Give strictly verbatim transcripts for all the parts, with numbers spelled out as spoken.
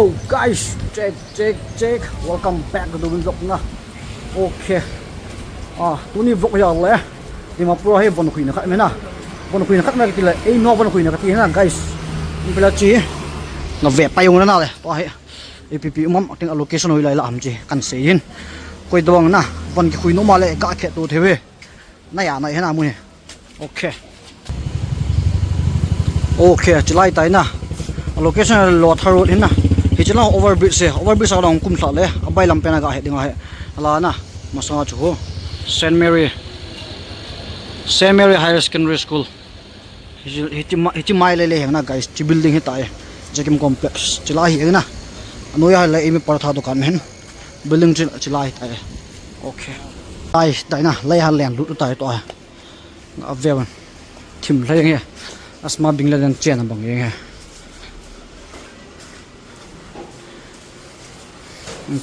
Oh, guys, check, check, check. Welcome back to the vlog na. Okay. Ah, tuni vlog hi ale. Dimapur hi von khuina khat mena. Von khuina khat mena kati le. Ei no von khuina kati na, guys. Ni pela chi. Nga ve pa yung na le. To hi. A P P umam ting a location hoilai la ham chi. Kan sei hin. Koi dong na. Von kikhui nom a le ka khe to thei ve. Na ya na hi na mu hi. Okay. Okay, chilai tai na. A location Lotha Road hin na. Hi chila overbridge se. Overbridge a long kum sa le. A bai lam pen a ga he ding a he. Ala na. Masanga chu ho. Saint Mary. Saint Mary Higher Secondary School. Hi chi, hi chi ma-, hi chi mai le le heng na, guys. Chi building hi tai. Jekim Complex. Chila hi heng na. Anoiya le imi paratha dukan hin. Building chi, chila hi tai. Okay. Tai, tai na. Lai ha len lut tai to. Nga ve wan. Thim lha jeng e. Asthma bing le dan chen a bang jeng e.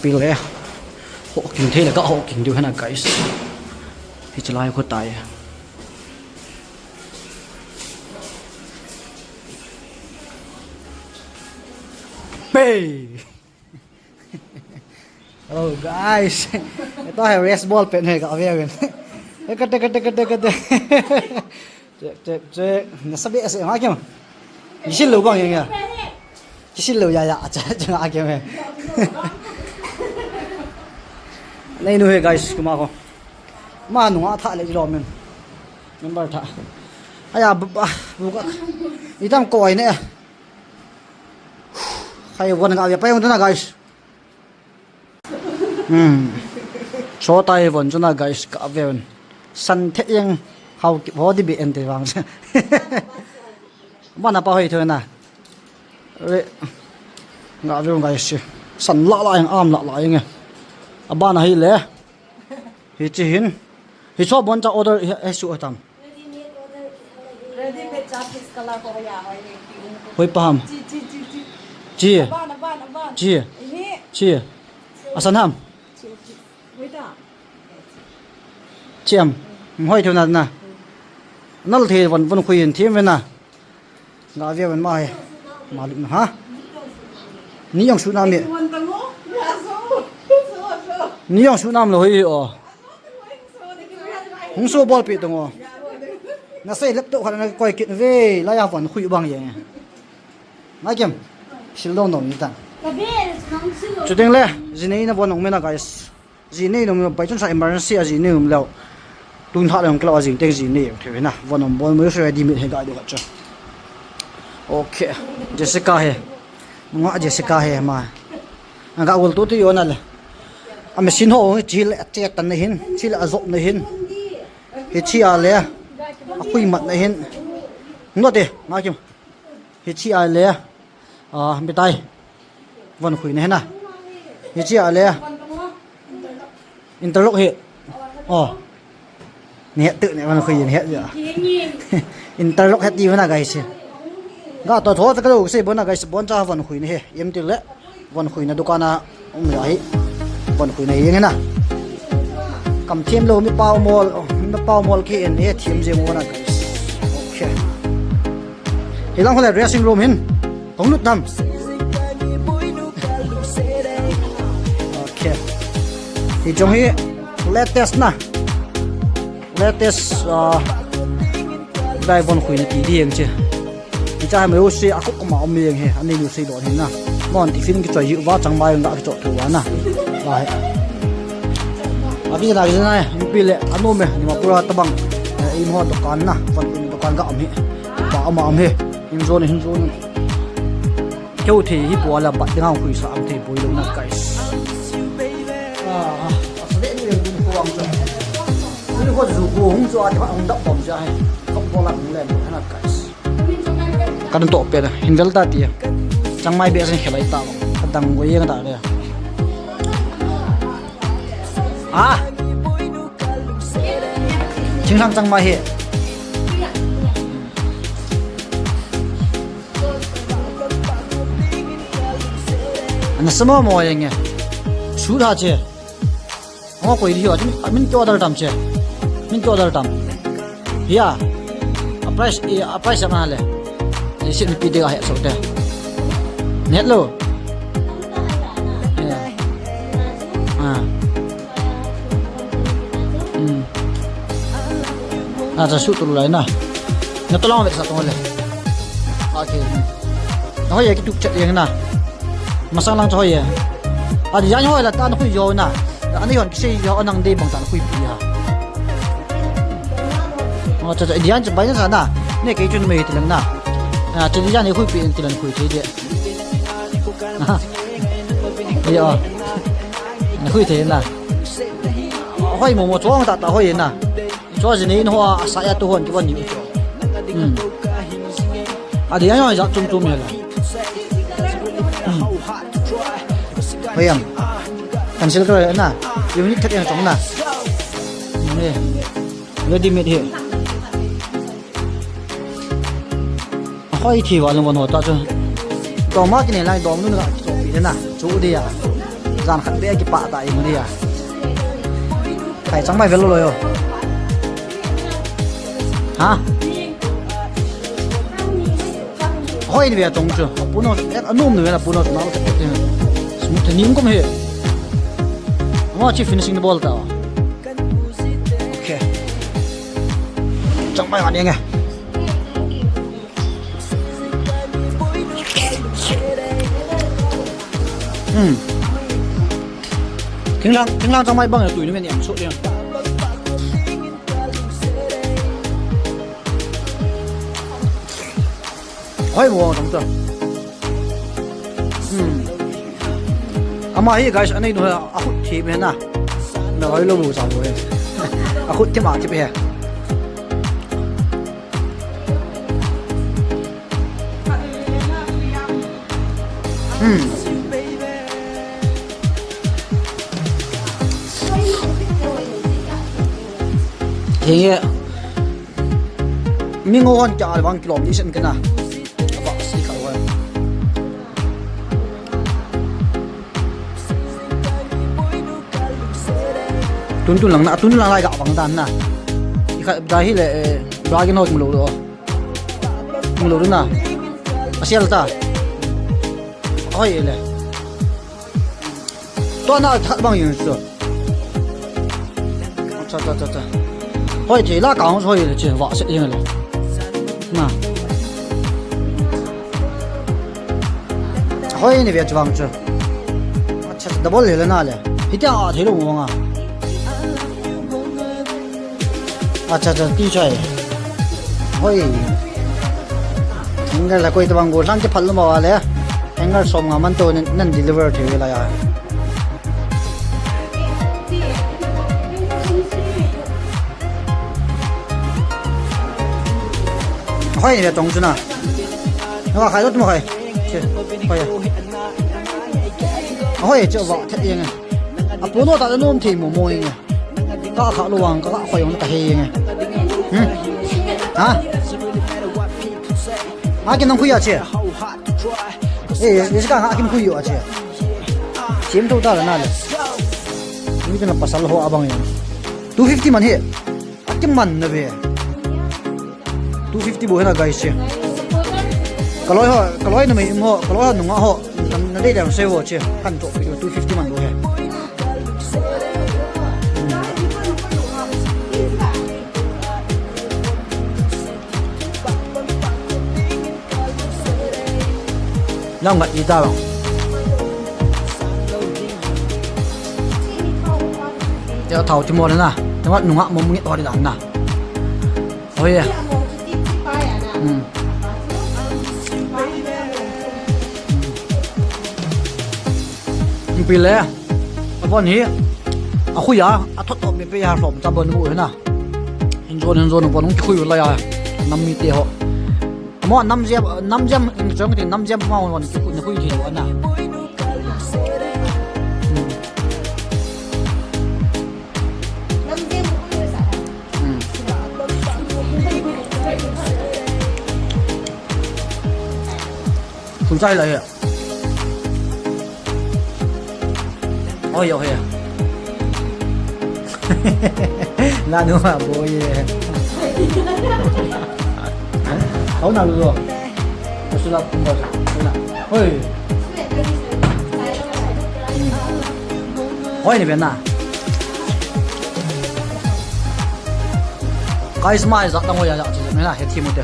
Pi le. Ho king thei le ka ho king diu hena, guys. Hi chalai khu tai. Hey. Oh, guys. Ito hai rest ball pen hai ka ve ven. Kate, kate, kate, kate. Check, check, check. Na sabi ase ma kiam. Kisil lo bang yang ya. Kisil lo ya ya. Acha, acha, ma kiam hai. Nei nu hai, guys, kuma ko. Ma nu nga tha le lo men. Member tha. Aya, bu, bu ka. Itam ko ai ne. Khai von nga ve pa yung na, guys. Hmm. Cho tai von chu na, guys, ka ve un. San the yang hau ki ho di bi en te vang. Ba na pa hoi thoi na. Re. Nga ve un, guys. San la la yang, am la la yang. Aba na hi le. Hi chi hin. Hi cho bon cha order hi, hi su tam. Ready made cha peach color ko ya hoi ni. Hoi pa ham. Chi, chi, chi, chi. Chi. Aban, aban, aban. Chi. Ini. Chi. Asan ham. Chi, chi. Hoi ta. Chi am. Hoi thou na na. Nal the von, von khui in thim ve na. Nga ve von ma he. Malik na ha. Ni yang su nam le. Ni yang su nam lo hoi o. Hung su bol pi tung o. Na sei laptop khat na koi kit ve, la ya von khui bang ye. Ngai kem. Sil dong dong ni ta. Chu ding le, ji nei na von ong me na, guys. Ji nei nom bai chun sa emergency a ji nei nom leo. Tun tha le ong kilo a jing teng ji nei thei na. Von ong bol mo so di mit he ga do khat chu. Okay. Jessica he. Nga Jessica he ma. Anga ul tu tu yo na le. A machine ho chi le a che tan na hin, chi le a zop na hin. Hi chi a le. A khui mat na hin. No te, nga kim. Hi chi a le. A, mi tai. Von khui na hin na. Hi chi a le. Interlock hi. Oh. Ni het tu ni von khui ni het ya. Interlock het ti von a, guys. Ga to tho ta ka lo se von a, guys, bon cha von khui ni he. Em ti le. Von khui na dukan a um ya hi. Von khui na hi na. Kam thiam lo mi pau mol, mi pau mol ki en he thiam je mo na, guys. Okay. Hi lang ho le dressing room hin. Hung lut dam. Okay. Hi jong hi latest na. Latest, ah, dai von khui na ti di yang che. Hi cha mai u si a kuk ma om yang he. Ani lu si don hin na. Mon ti fin ki choi yu wa chang mai nga ki cho thu wa na. Ba he. Abi na ki na, pi le anu me ni ma pura tabang. Eh, in ho dukan na. Von khui dukan ga om hi. Ba om om hi. Hin zone, hin zone. Keu thei hi pua la bat ding ang khui sa ang thei pui lo na, guys. Ah, ah, sa de ni le dun ko ang sa. Ni ko zu ko hung zo a ti hung dap bom ja hai. Ko bo la hung le na, guys. Kan to pe da. Hin vel ta ti. Chang mai be sa khelai ta. Ka dang go ye ta le. Ah. Ching sang chang mai hi. Ana sama mo yang ya. Su da che. Ngo koi di ho, min ki order tam che. Min ki order tam. Ya. A price, a price ma le. Ni sin pi de ga he so te. Net lo. Ah. Hmm. Ah, cha su tu lai na. Na to lang ve sa to le. Okay. Hoi ya ki tu chat yang na. Masang lang cha hoi ya. A di yan hoi la ta na khui yo na. Ani hon ki sei yo anang dei bang ta na khui pi ya. Oh, cha cha di yan cha bai na sa na. Ne kei chun mei ti lang na. Ah, cha di yan khui pi ti lang khui ti de. Aha. Yo. Na khui thei na. Hoi mo mo chong ta ta hoi na. Cho jin in ho a sa ya tu hon ki bon ni cho. Hmm. A di ya yo ja chum chum ya la. Hmm. Hoi am. Cancel kar na. Unit that yang chong na. Ni. Ready made hi. Hoi thi va lung von ho ta chu. Dom ma ki nei lai dom nu na ki to pi na. Chu dia. Jan khat be ki pa ta i mu dia. Kai chang mai vel lo yo. Ha? Hoi ni ve tong chu. Puno, eh, anum ni ve na puno na. Smooth ni kum he. Mo chi finishing the ball ta. Okay. Chang mai ani nge. Hmm. Thinglang, thinglang chang mai bang tu ni men em so dia. Hoi mo tong ta. Hmm. Ama hi guys, anei nu a khut thi me na. Na hoi lo bu sa bu he. A khut thi ma thi he. Hmm. Thenge. Mi ngo hon kya vang kilom di sen kana. Apa si ka wa. Tun tun lang na, tun tun lang lai ga bang dan na. I kha da hi le, eh, bra gi no mu lo do. Mu lo do na. Asial ta. Hoi le. To na that bang yun so. Acha, acha, acha, acha. Hoi thei la ka hoi le che va se yeng le. Na. Hoi ni ve chuang chu. Acha, double le na le. Hitia a thei lo mo nga. Acha, acha, ti chai. Hoi. Hanger la koi tabang go lang ke phal lo ma le. Hanger som nga man to nan, nan deliver thei la ya. Hoi ni ve tong chu na. Nga khai lo tu ma khai. Che. Hoi. Hoi che va the yeng. A puno ta nom thei mo mo yeng. Ka kha lo vang, ka kha khoi vang ka he nge. Hmm? Ha? A kin nang khui a che. Eh, yes, yes, ka nga kin khui yo a che. Sim tho ta la na le. Mi tu na pasal ho abang yan. Two fifty man he. A kin man na ve. Two fifty bo hena guys che. Ka loi ho, ka loi na mei mo, ka loi ho nunga ho. Na, na dei dang sei ho che. Kan to pi two fifty man bo he. Lang ngat ita lang. Ya thau ti mo na. Tama nunga mo ngit ho di dan na. Oh yeah. Hmm. Pi le. A bon hi. A khu ya, a thot thot mi pe ya hlom ta bon bu na. Hin jon, hin jon bon ki khu la ya. Nam mi te ho. Mo nam jia, nam jia, in jong ti nam jia ma bon ki khu ni khu ti ho na. Hmm. Hmm. Phun chai la ya. Oi, oi, ya. Na nu ma bo ye. Au na lu lo. Su la pun ba. Na. Oi. Oi, ni ve na. Guys, mai ja tang oi ja chu me na, he thi mu te.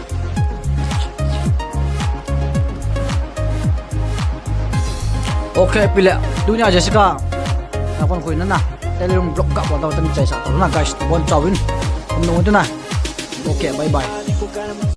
Okay, pile. Tunia Jessica. Na kon khui na na. Tele room block ka ba ta tan chai sa. Na guys, bon chawin. Om no tu na. Okay, bye bye.